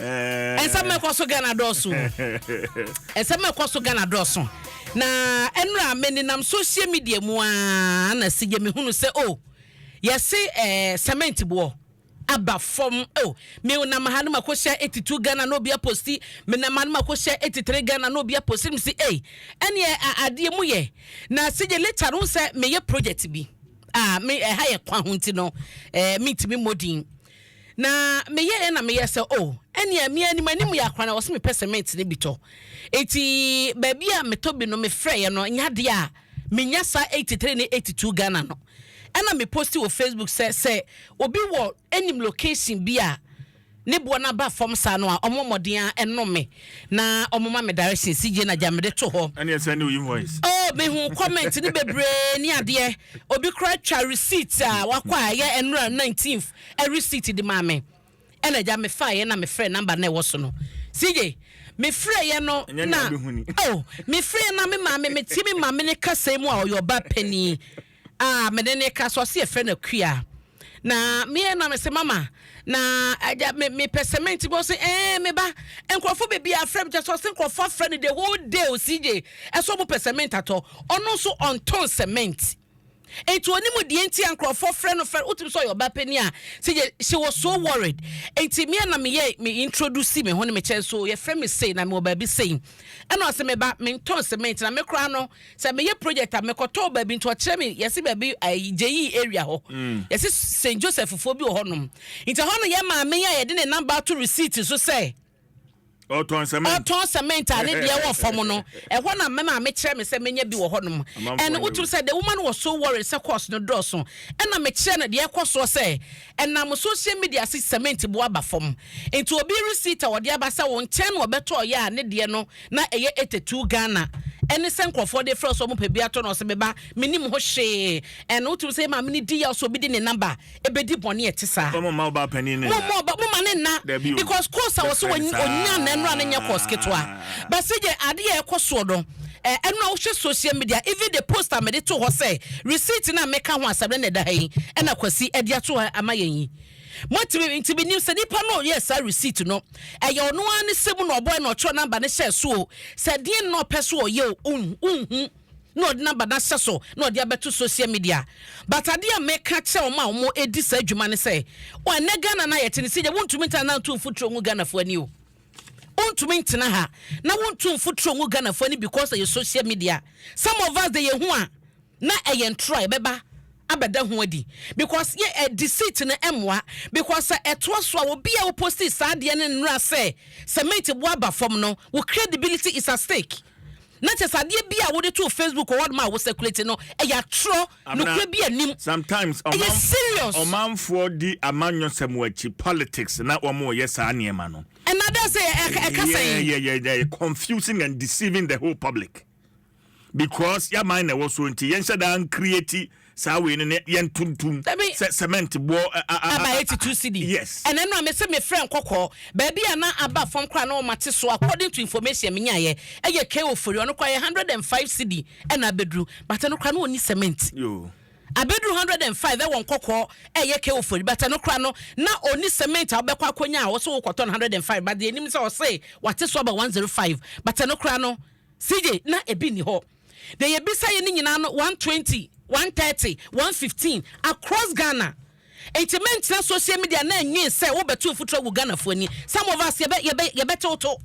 Nsɛm ɛkɔ so Ghana dɔɔso, nsɛm ɛkɔ so Ghana dɔɔso. Na ɛnura menenam social media mu aa na si gye mehunu sɛ o yɛse cement boɔ aba fam. O me nam ha no ma kɔhyɛ 82 Ghana na obi apost, me nam ha no ma kɔhyɛ 83 Ghana na obi apost. Mi si ei, ɛneɛ adeɛ mu yɛ. Na sigye later no sɛ meyɛ project bi a me ɛha yɛ kwan ho nti no mentumi mmɔdin na meyɛ na meyɛ sɛ o ɛneɛ me anim anim yɛ akora na wɔsɛ mepɛ cement ne bi tɔ. Eti baabi a metɔ bi no, mefrɛeɛ no nya deɛ a menya saa 83 ne 82 Ghana no. Ɛna me post wɔ Facebook sɛ obi wɔ anim location bi a ne boɔ no aba fam saa no a, ɔmo mmɔden a ɛno me na ɔmo ma me direction si gye na gya mede to hɔ. Ɛne ɛsɛ ne invoice. Oh, mehu comment ne bebree ne adeɛ. Obi kora twa receipt a wakɔ a ɛyɛ ɛnura 19th ɛ receipt de maa me. Ɛna gya mefaeɛ na mefrɛ number na ɛwɔ so no. CJ, mefrɛ no Ɛnyɛ na nea wobɛhu ni. Oh, mefrɛ na me maame, metie me maame ne kasa mu a ɔyɛ ɔba panin a mede ne ka so, ɔse yɛfrɛ no Akua. Na meɛ na mese, "Mama, na agya me mepɛ cement bi." Ɔse, "Ɛɛ, me ba, nkurɔfoɔ bebree afrɛ me." Kyɛ sɛ ɔse nkurɔfoɔ afrɛ no the whole day o, CJ, ɛsɛ ɔmo pɛ cement atɔ. Ɔno nso ɔntɔn cement nti onim deɛ nti a nkurɔfoɔ frɛ no frɛ. Wotumi sɛ ɔyɛ ɔba panin a, CJ, she was so worried. Nti meɛ na meyɛ me introduce me ho ne me kyɛn so, yɛfrɛ me sei na mewɔ baabi sei. Ɛna ɔsɛ, "Me ba, mentɔn cement na me koraa no sɛ meyɛ project a mekɔtɔɔ baabi." Nti ɔkyerɛ me, yɛse baabi ayi gyeyi area hɔ, yɛse St Joseph foɔ bi wɔ hɔnom. Nti hɔ no yɛ maame yi a yɛde ne number ato receipt so sɛ ɔtɔn cement. Ɔtɔn cement a ne deɛ wɔ fam no, ɛhɔ na mɛma mekyerɛ me sɛ menya bi wɔ hɔnom. Amanfoɔ ɛno nyɛ wotum sɛ the woman was so worried sɛ cost no dɔɔso. Ɛna mekyerɛ no deɛ ɛkɔ soɔ sɛ ɛnam social media se cement bo aba fam. Nti obi receipt a wɔde aba sɛ wɔn nkyɛn na wɔbɛtɔ ɔyɛ a ne deɛ no na ɛyɛ 82 Ghana, ɛne sɛ nkurɔfoɔ de frɛ sɛ ɔmo pɛ bi atɔ no. Ɔsɛ, "Meba, menim ho hwee." Ɛno wotum sɛ maame no di yaw sɛ obi de ne number ɛbɛdi bɔne ɛte saa. Ɔmo ma ɔba panin ne mo mo ba mo ma ne nna. Dabi o. Because cost a wɔsɛ Bɛfrɛ no saa. onya na ɛnura ne nyɛ cost ketewa basi gye adeɛ a ɛkɔ soɔ no ɛnura wohwɛ social media, even the post a mede to hɔ sɛ receipt na meka ho asɛm ne na ɛda ha yi, ɛna Kwasi ɛde ato hɔ ama yɛn yi. Motumi nti nim sɛ nipa no ɔyɛ saa receipt no, ɛyɛ ɔno ara ne sɛm na ɔbɔ na ɔtwerɛ number ne hyɛ so o, sɛ deɛ na ɔpɛ so ɔyɛ o, unhu na ɔde number no ahyɛ so na ɔde abɛto social media. But adeɛ a meka kyerɛ wɔn a wɔn edi saa adwuma ne sɛ, ɔnɛ Ghana na yɛte ne sɛ gye wontumi ntena na nto mfuturo ngu Ghanafoɔ ani o. Wontumi ntena ha na wonto mfuturo ngu Ghanafoɔ ani because ɛyɛ social media. Some of us de yɛn ho a na ɛyɛ ntoro a yɛbɛba abɛda ho adi because yɛ ɛ deceit no ɛmoa, because sɛ ɛtoa so a, obi a wopost saa adeɛ no nnura sɛ cement bo aba fam no, wo credibility is at stake. Na kyɛ sɛ adeɛ bi a wode to Facebook wɔ hɔnom a wo circulate no ɛyɛ atorɔ. Amina, nokura bi anim. Sometimes ɛyɛ serious. Ɔmanfoɔ di amanyɔsɛm wɔ akyi, politics, na wɔn yɛ saa nneɛma no. Ɛna dɛ sɛ ɛka sɛn. Yeah, confusing and deceiving the whole public because yaman na ɛwɔ so nti yɛnhyɛ daa ncreate saa wei no ne yɛn tuntum Dabi. sɛ cement boɔ aba 82 cedi. Yes. Ɛnɛ no a mese mefrɛ Nkɔkɔɔ baabi a na aba fam koraa na ɔmate so, according to information menyaeɛ, ɛyɛ ko fori. Ɔno koraa yɛ 105 cedi ɛna abɛduru, but ɛno koraa na ɔni cement. Yo. Abɛduru 105 ɛwɔ Nkɔkɔɔ, ɛyɛ ko fori, but ɛno koraa no na ɔni cement a wobɛkɔ akɔnya a wɔsɛ wokɔtɔ no 105. But deɛ anim sɛ ɔse wate so aba 105, but ɛno koraa no, CJ, na ebi ni hɔ. Deɛ yɛbisa yɛ ne nyinaa no, 120, 130, 115 across Ghana. Nti mɛntena social media na ɛnwen sɛ wobɛto mfuturo agu Ghanafoɔ ani. Some of us yɛbɛtewoto.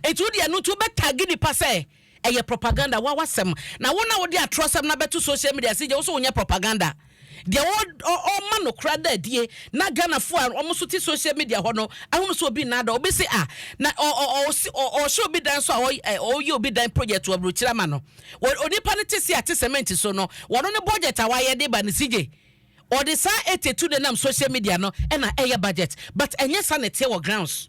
Nti wode ɛno nti wobɛtag nipa sɛ ɛyɛ propaganda wa wasɛm na wo na wode atorɔsɛm na bɛto social media sɛ gye wo so wonyɛ propaganda. Deɛ ɔma no kora da adie na Ghanafoɔ a ɔmo nso te social media hɔ no ahunu sɛ obi nnaada obi se a na ɔhyɛ obi dan so a ɔyɛ obi dan project wɔ aburokyire ama no. Onipa no te se ate cement so no, wɔno ne budget a wayɛ de ba no, sigye ɔde saa 82 de nam social media no ɛna ɛyɛ budget, but ɛnyɛ sa na ɛteɛ wɔ grounds.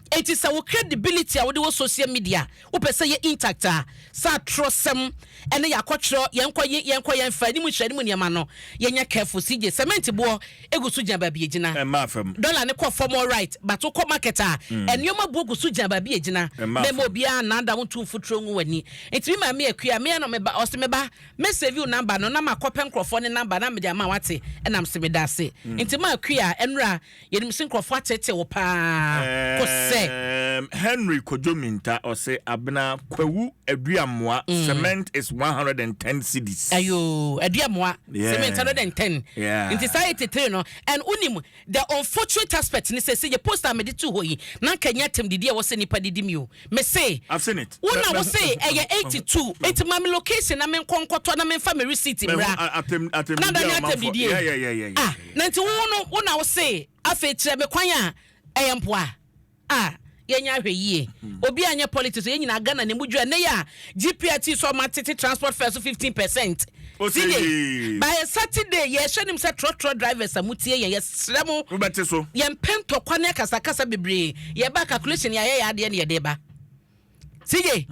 Eti sɛ wo credibility a wode wɔ social media wopɛ sɛ yɛ intact a, sɛ atorɔsɛm ɛne yɛakɔtwerɛ yɛnkɔ yɛnkɔ yɛmfa anim nhwɛ anim nneɛma no, yɛnyɛ careful. Sigye cement boɔ egu so gyina baabi egyina. Ɛmma fam. Dollar ne kɔ fam, all right, but wokɔ market a, nneɛma boɔ gu so gyina baabi egyina. Ɛmma mɛma fam. Obiara nanda wo nto mfuturo ngu w'ani. Nti mi maame Akua mea na meba, ɔsɛ meba mɛsave wo number no na makɔpɛ nkurɔfoɔ ne number na mede ama wate. Ɛnam sɛ meda ase. Nti ma Akua, ɛnura yɛnim sɛ nkurɔfoɔ atete wo paa. sɛ. Henry Kojo Minta ɔsɛ Abena Kwawu Aduamoa, cement is 110 cedis. Ayo, Aduamoa, cement 110. Nti saa 83 no, and unim the unfortunate aspect ni sɛ yɛ post a mede to hɔ yi na nka nyɛ atem didi a ɛwɔ sɛ nipa didi mi o. Me se I've seen it. Wo na wo se ɛyɛ 82, nti ma me location na me nkɔ nkɔtɔ na me nfa me receipt mmra. Atem Na da didi ne a atem ɔmanfoɔ- didi. Ah, na nti wo no, wo na wo se afei kyerɛ me kwan a ɛyɛ mpoa a yɛnya ahwɛ yie. Obi anyɛ politics, yɛn nyinaa Ghana ne mu dwa ne yɛ a GPRT so ɔma tete transport fare so 15%. O CJ, by Saturday yɛhyɛ nim sɛ trɔtrɔ drivers a mutie yɛn, yɛsrɛ mo, Wobɛte so. yɛmpɛ ntɔkwa ne akasakasa bebree. Yɛba calculation, yɛayɛ yɛ adeɛ ne yɛde ba. CJ,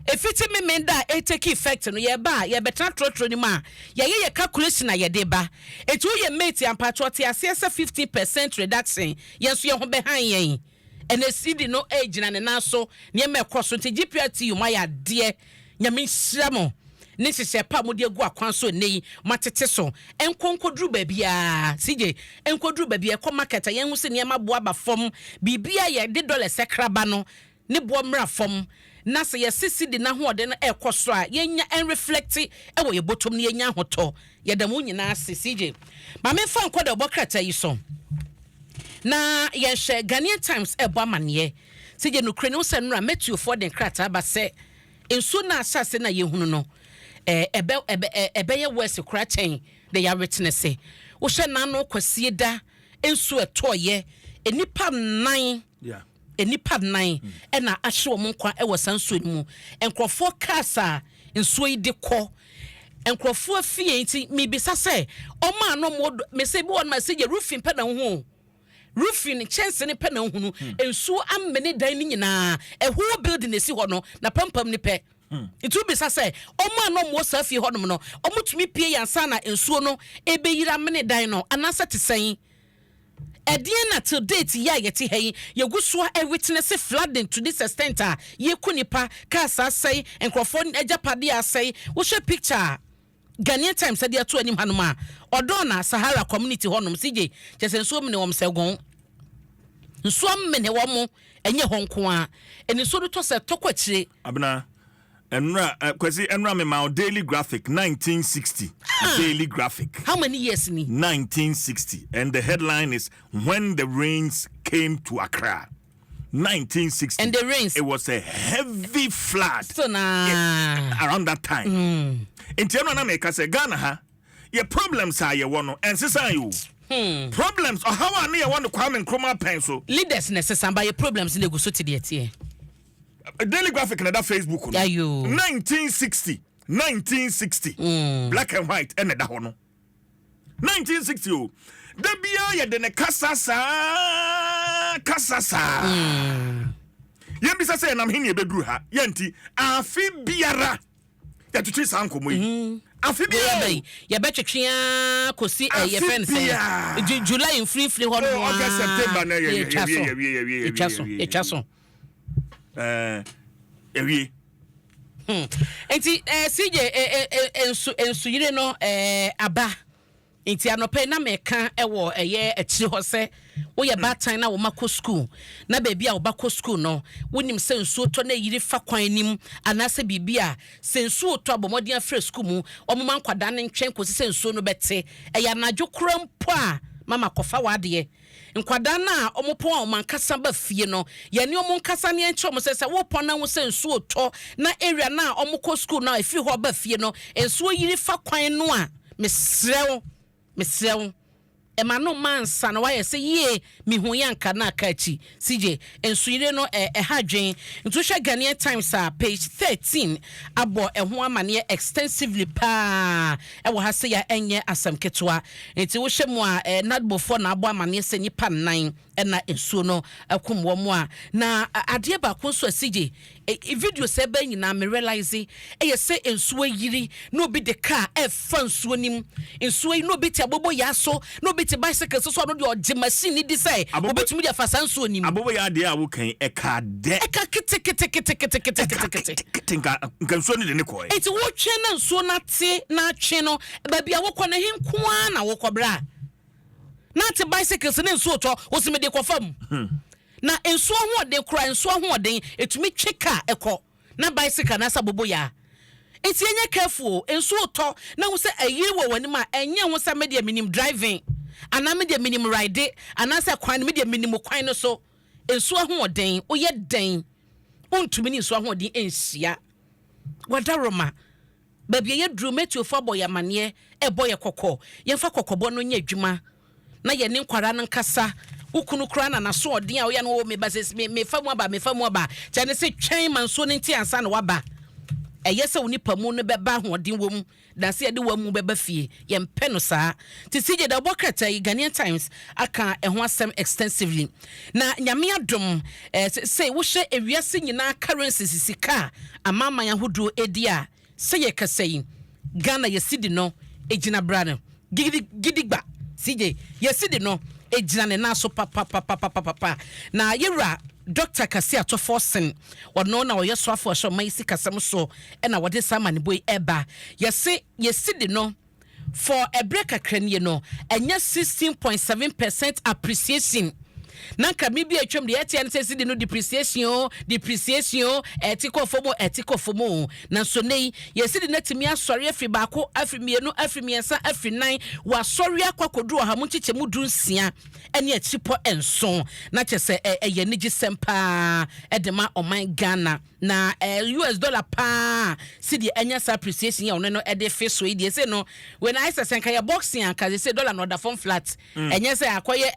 efiti mímí da a ɛtake effect no, yɛba a yɛbɛtena trɔtrɔ no mu a yɛyɛ yɛ calculation a yɛde ba. Etu woyɛ mate ampatwɔ te aseɛ sɛ 15% reduction, yɛn nso yɛn ho bɛhan yɛn. Ɛna cedi no ɛgyina ne nan so, nneɛma ɛkɔ so nti GPRT mu ayɛ adeɛ. Nyame nhyira mo ne nhyehyɛ pa a mode agu akwan so. Nnɛ yi matete so ɛnkɔ nkɔduru baabiaa. CJ, nkɔduru baabi ɛkɔ market a yɛnhu sɛ nneɛma boa ba fam, biribia yɛde dollars ɛkra no ne boɔ mmra fam, na sɛ yɛse cedi n'ahoɔden no ɛrekɔ so a, yɛnya ɛnreflect ɛwɔ yɛ bɔtɔm no, yɛnya ahotɔ. Yɛda mo nyinaa ase. CJ, maame, mfa nkɔ dɛ ɔbɔ krataa yi so na yɛnhwɛ. Ghanaian Times ɛbɔ amanneɛ sɛ gye nokura ne wo sɛ nnora mɛtuofoɔ de nkrataa ba sɛ nsuo no ahyɛ no a yɛhunu no ɛbɛ ɛbɛ ɛbɛyɛ worse kora kyɛn de yɛawetene se wohyɛ n'ano kwasie da nsuo ɛtɔɔyɛ, nnipa nnan, nnipa nnan ɛna ahye wɔn nkwa ɛwɔ saa nsuo no mu. Nkurɔfoɔ cars a nsuo yi de kɔ nkurɔfoɔ fie, nti mibisa sɛ ɔmo a no mo mese bi wɔ no ma sɛ yɛ roofing pɛ na ho, roofing kyɛnse ne pɛ na ohunu. Nsuo amene dan no nyinaa, ɛho building esi hɔ no na pampam ne pɛ. Nti wobisa sɛ ɔmo a na ɔmo wɔ saa fie hɔnom no, ɔmo tumi pie yansa na nsuo no ebɛyiri amene dan no anaasɛ te sɛn? Ɛdeɛn na till date yi a yɛte ha yi yɛgu so a ɛwitness flooding to this extent a yɛku nipa, cars asɛe, nkurɔfoɔ agyapadeɛ asɛe? Wohwɛ picture a Ghanaian Times de ato anim hanom a, ɔdɔn na Sahara community hɔnom, CJ, kyɛ sɛ nsuo mene wɔm sɛ gɔn nsuo mene wɔn mo. Ɛnyɛ hɔ nko a ɛne nsuo no tɔ sɛ tɔkɔ akyire. Abena, ɛnura Kwasi, ɛnura mi ma Daily Graphic 1960, Daily Graphic. How many years ni? 1960, and the headline is "When the Rains Came to Accra". 1960. And the rains. It was a heavy flood. So na around that time. Nti ɛno na meka sɛ Ghana ha yɛ problems a yɛwɔ no ɛnsesa yi o. Problems, ɔhaw a ne yɛwɔ no Kwame Nkrumah pɛn so. Leaders na ɛsesa ba yɛ problems na egu so te deɛ teɛ. Daily Graphic na da Facebook no. Ayo. 1960, 1960, black and white ɛna ɛda hɔ no. 1960 o, da biara yɛde ne kasa saa kasa saa. Yɛn bisa sɛ yɛnam he ne yɛbɛduru ha? Yɛnti afe biara yɛtwetwe saa nkɔmmɔ yi afe biara o. Yɛbɛyi yɛbɛtwetwe aa kɔsi ɛyɛ Afe fɛn sɛ biara. July mfirifiri hɔ no. Oh, August, September na yɛtwa so. yɛwie, yɛwie, yɛwie, Yɛtwa so. yɛwie, Yɛtwa so. Yɛwie. Nti CJ, nsu nsuyire no aba, nti anɔpɛ yi na mɛka ɛwɔ ɛyɛ akyire hɔ sɛ woyɛ baatan na wɔma kɔ school, na baabi a wɔba kɔ school no, wonim sɛ nsuo tɔ na eyiri fa kwan anim anaasɛ biribi a, sɛ nsuo tɔ abɔmmɔden afrɛ school mu, ɔmoma nkwadaa no nkyɛn kɔsi sɛ nsuo no bɛte. Ɛyɛ anadwo kora mpo a, mama kɔfa w'adeɛ. Nkwadaa no a ɔmo pɔn a ɔmo ankasa ba fie no, yɛne ɔmo nkasa ne yɛnkyerɛ ɔmo sɛ wopɔn na ho sɛ nsuo tɔ na area no a ɔmo kɔ school no a ɛfiri hɔ ba fie no nsuo yiri fa kwan no a, mesrɛ wo, mesrɛ wo, ɛma no ma nsa na wayɛ sɛ yie mihu yɛ anka na aka akyi. CJ, nsuyire no ɛha dwen. Nti wohwɛ Ghanaian Times a, page 13 abɔ ɛho amanneɛ extensively paa ɛwɔ ha sɛ yɛ ɛnyɛ asɛm ketewa. Nti wohyɛ mu a, nadmofoɔ na abɔ amanneɛ sɛ nnipa nnan ɛna nsuo no ɛkum wɔn mu a. Na adeɛ baako nso a, CJ, video sɛ ɛbɛn nyinaa me realize ɛyɛ sɛ nsuo yiri na obi de car ɛfa nsuo nim, nsuo yi na obi te abobo yaa so, na obi te bicycle so, so ɔno deɛ ɔgye machine ni di sɛ obetumi de afa saa nsuo nim. Abobo yɛ adeɛ a wokan ɛka dɛ. Ɛka keteketeketeketekete. Kete nka nsuo no de ne kɔɛ. Eti wotwe na nsuo no ate na atwe no, baabi a wokɔ no he nko ara na wokɔ bra na ate bicycles ne nsuo tɔ wosi mi de kɔ fam. Na nsuo ahoɔden koraa, nsuo ahoɔden ɛtumi twe kaa ɛkɔ na bicycle anaasɛ aboboyaa. Nti yɛnyɛ careful o, nsuo retɔ na hu sɛ ayiri wɔ w'anim a, ɛnyɛ ho sɛ medeɛ menim driving anaa medeɛ menim ride anaasɛ kwan no medeɛ menim kwan no so. Nsuo ahoɔden, woyɛ dɛn wontumi ne nsuo ahoɔden nhyia. Wadaworoma. Baabi a yɛaduru, Metiofo abɔ yɛn amanneɛ, rebɔ yɛn kɔkɔ. Yɛmfa kɔkɔbɔ no nyɛ adwuma na yɛne nkwadaa no nkasa. Wo kunu koraa na n'asoɔden a ɔyɛ no, oh, meba sɛ me, mefa mu aba, mefa mu aba. Kyerɛ no sɛ twɛn ma nsuo no nte ansa na waba. Ɛyɛ sɛ wo nipa mu no bɛba ahoɔden wom than sɛ yɛde w'amu bɛba fie. Yɛmpɛ no saa. Nti CJ, da wobɔ krataa yi, Ghanaian Times aka ɛho asɛm extensively. Na Nyame adom, eh, sesei wohwɛ ewiase nyinaa currencies, sika a amanaman ahodoɔ edi a, sɛ yɛkasa yi, Ghana yɛ cedi no egyina bra no gidi gidigba. CJ, yɛ cedi no egyina ne nan so papapapapapa. Na yɛwura Dɔkta Kwasi Ato Forson, ɔno na ɔyɛ soafo a ɔhyɛ ɔman yi sikasɛm so, ɛna wɔde saa amanebɔ yi ɛba. Yɛse yɛ cedi no For ɛberɛ kakra nie no, ɛnyɛ 16.7 percent appreciation. Na nka me bi a atwam deɛ ɛteɛ ne sɛ cedi no depreciation o, depreciation o, ɛte kɔ fam o, ɛte kɔ fam o. Nanso nnɛ yi, yɛn cedi no atumi asɔre afiri baako, afiri mmienu, afiri mmiɛnsa, afiri nnan, wasɔre akɔ akɔduru ɔha mu nkyekyɛmu 16 ne akyiripɔ nson. Na kyerɛ sɛ ɛyɛ anigyesɛm paa de ma ɔman Ghana. Na eh, US dollar paa si deɛ anya saa appreciation yi a ɔno no ɛde fe so yi deɛ sɛ no wei na ayɛ sɛ sɛ nka yɛ boxing anka sɛ sɛ dollar na ɔda fam flat. Ɛnyɛ sɛ akɔyɛ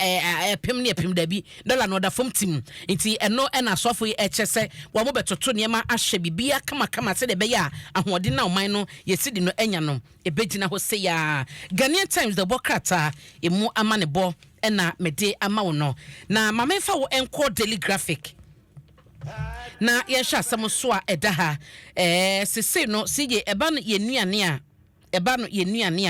ɛpem ne ɛpem, dabi, dollar na ɔda fam tim. Nti ɛno ɛna asɔfo yi ɛkyɛ sɛ wɔn bɛtoto nneɛma ahyɛ biribiara kamakama sɛdeɛ ɛbɛyɛ a ahoɔden na ɔman no yɛsi di no anya no ɛbɛgyina hɔ sei ara. Ghanaian Times de bɔ krataa emu amanebɔ ɛna mede ama wo no, na ma memfa wo nkɔ Daily Graphic na yɛnhwɛ asɛm nso a ɛda ha. Ɛɛ sesei no CJ, ɛba no yɛn nnuane a ɛba no yɛn nnuane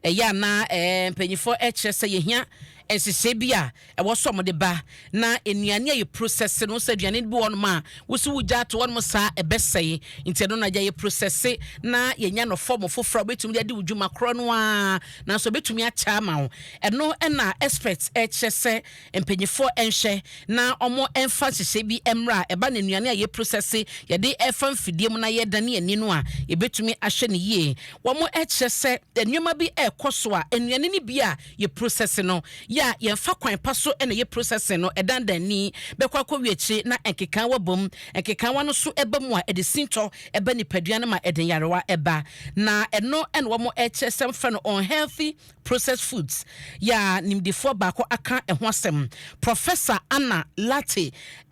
a ɛyɛ a na ɛɛ mpanyinfoɔ ɛkyerɛ sɛ yɛhia nhyehyɛe bi a ɛwɔ so a wɔde ba na nnuane a yɛ process no, sɛ aduane bi wɔ hɔnom a wosi wogya ato hɔnom saa ɛbɛsɛe, nti ɛno na gya yɛ process na yɛnya no fɔm foforɔ a wobɛtumi de adi wo dwuma korɔ no ara nanso ɛbɛtumi akyɛ ama wo. Ɛno ɛna experts ɛkyerɛ sɛ Mpanyinfoɔ nhwɛ na wɔn mfa nhyehyɛe bi mmra a ɛba no nnuane a yɛ prosɛse, yɛde ɛfa mfidie mu na yɛdane ani no a, yɛbɛtumi ahwɛ no yie. Wɔn kyerɛ sɛ nnoɔma bi ɛrekɔ so a nnuane no bi a yɛ prosɛse no yɛ a yɛmfa kwan pa so na yɛ prosɛse no, ɛdandan ani bɛkɔ akɔwie akyire na nkekaawa bom. Nkekaawa no so ba mu a ɛde sintɔ ba nipadua no ma ɛde nyarewa ba. Na ɛno na wɔn kyerɛ sɛ wɔfrɛ no unhealthy Processed foods yɛ a nimdefoɔ baako aka ɛho asɛm. Professor Anna Lartey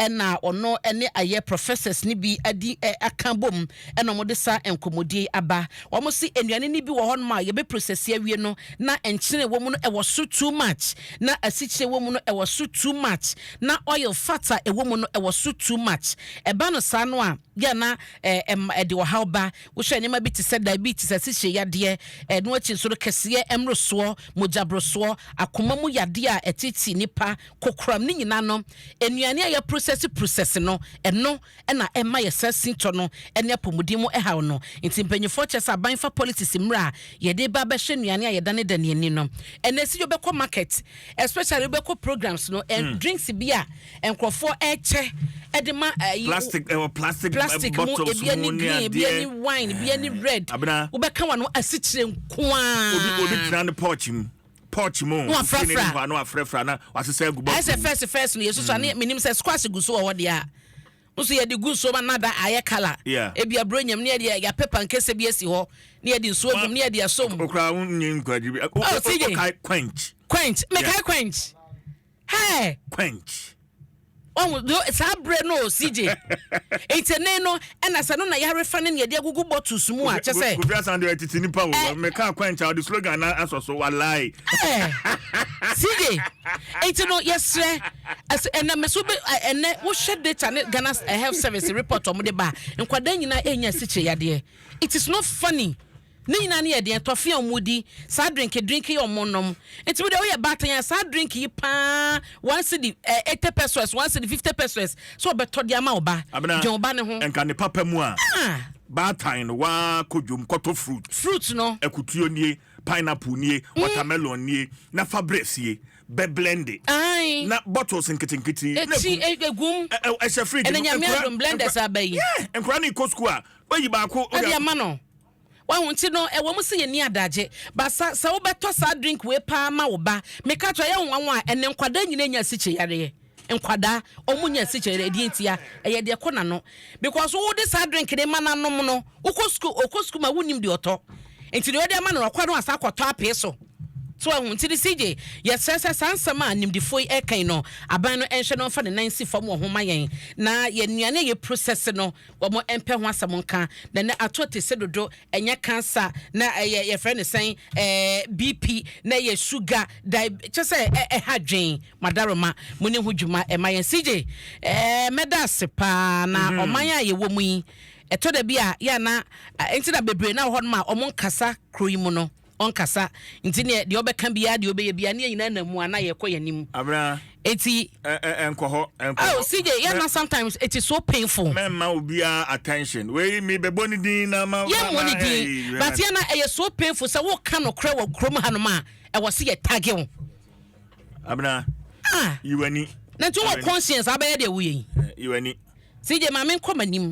na ɔno ne ayɛ professors no bi adi aka bom na wɔde saa nkɔmmɔdie yi aba. Wɔn se nnuane no bi wɔ hɔnom a yɛbɛ process awie no na nkyene wɔ mu no ɛwɔ so too much, na asikyire wɔ mu no ɛwɔ so too much, na oil fat a ɛwɔ mu no ɛwɔ so too much. Ɛba no saa no a yɛ a na ɛma ɛde ɔhaw ba. Wohwɛ nneɛma bi te sɛ diabetes, asikyire yadeɛ, ɛno akyi nso no kɛseyɛ mmorosoɔ, mogyaborosoɔ, akoma mu yadeɛ a ɛteetee nnipa, kokoram, ne nyinaa no, nnuane a yɛaprosɛse prosɛse no, ɛno na ɛma yɛ saa sintɔ no ne apɔmuden mu haw no. Nti mpanyinfoɔ kyerɛ sɛ aban fa policies mmra a yɛde ba abɛhwɛ nnuane a yɛdanedane ani no. Ɛnɛ sɛ wobɛkɔ market, especially wobɛkɔ programs no, drinks bi a nkurɔfoɔ ɛkyɛ ɛde ma ɛyi plastic ɛwɔ plastic plastic mu, bottles ebi ani mu ne green, ebi ani adeɛ wine, ebi ani red, Abena. Wobɛka wa no asikyire nkoaa. Obi tena ne porch mu, porch mu Na wafrafra. ofie n'anim hɔ a na wafrafra na wasesa agu Ayɛ bottle sɛ mu. first first no yɛsusu ane menim sɛ squash gu so wɔ hɔ deɛ a nso yɛde gu nsuo ma nada ayɛ colour. Ebi aburo nyam ne yɛde yɛapɛ pankese bi asi hɔ ne yɛde nsuo gum ne yɛde asɔ mu. Okura wo nye nkwagye bi. Oh, CJ. Okae quench. Quench, mekae quench. Hey! Quench. Wahu, do, saa berɛ no o, CJ. Nti ɛnɛ no, ɛna sɛ no na yɛarefa ne ne yɛde agugu bottles mu a, kyɛ sɛ. Kofi Asan deɛ tete nipa o. Eh. Meka quench a ɔde slogan na asɔ so walai. Eh, CJ. Nti no yɛsrɛ, ɛsɛ ɛnɛ mɛ so bɛ ɛnɛ wohwɛ data ne Ghana Health Service report ɔmo de ba, nkwadaa nyinaa enya asikyire yadeɛ. It is not funny. Ne nyinaa no yɛ deɛn? Tɔfe a wɔdi, saa drink drink yi a wɔnom. Nti wo deɛ woyɛ baatan a, saa drink yi paa, one cedi, eh, 80 pesos, one cedi, 50 pesos, sɛ wɔbɛtɔ de ama wo ba. Abena, Dwen wo ba no ho. nka ne papa mu a, Ah! baatan no waa kɔ dwom kɔtɔ fruit. Fruit no. Akutuo nie, pineapple nie, watermelon nie, na fa brɛ fie. Bɛ blend na bottles nketenkete na eti egum. Ɛhyɛ fridge. Ɛna Nyame adom, blenders aba yi. Yeah, nkora ne kɔ school a, wayi baako. Ɛde ama no wahu. Nti no ɛwɔ mu sɛ yɛni adagye basa sɛ wobɛtɔ saa drink wei paa ma wo ba. Meka kyerɛ yɛ nwanwa a, ɛnɛ nkwadaa nyina nya asikyire yareɛ. Nkwadaa ɔmo nya asikyire yareɛ ɛdeɛ ntia? Ɛyɛ deɛ kɔ n'ano, because wode saa drink ne ma n'anom no, wokɔ school, ɔkɔ school ma wonim deɛ ɔtɔ. Nti deɛ ɔde ama no, ɔkɔ no asa akɔtɔ apee so so ahu. Nti ne CJ, yɛsrɛ sɛ saa nsɛm a nimdifoɔ yi ɛkan no, aban no ɛnhwɛ no, ɔmfa ne nan si fam wɔ ho ma yɛn, na yɛn nnuane a yɛ process no, wɔn mpɛ ho asɛm nka. Na ne ato te sɛ dodo, ɛnyɛ cancer na ɛyɛ, yɛfrɛ ne sɛn, BP na ɛyɛ sugar di kyɛ sɛ ɛha dwen madaroma mo ne ho dwuma ɛma yɛn. CJ, mɛda ase paa na ɔman a yɛwɔ mu yi, ɛtɔ da bi a yɛ ana nti na bebree na wɔ hɔ nom a ɔmo nkasa kuro yi mu no, ɔnkasa. Nti neɛ deɛ ɔbɛka biara, deɛ ɔbɛyɛ biara, ne yɛn nyinaa nam mu a na yɛkɔ yɛn anim. Abena. Eti Nkɔ hɔ, nkɔ oh hɔ. CJ, yɛn na sometimes it is so painful. Mɛmma obiara attention. Wei mi bɛbɔ ne din na ma. Yɛn mo ne din, but yɛn na ɛyɛ so painful sɛ wɔka nokorɛ wɔ kurom hanom a, ɛwɔ se yɛ tag wo. Abena. Ah. Yiwani. Na nti wɔ conscience abɛyɛ deɛ woyɛ yi. Yiwani. CJ, maame, nkɔ m'anim.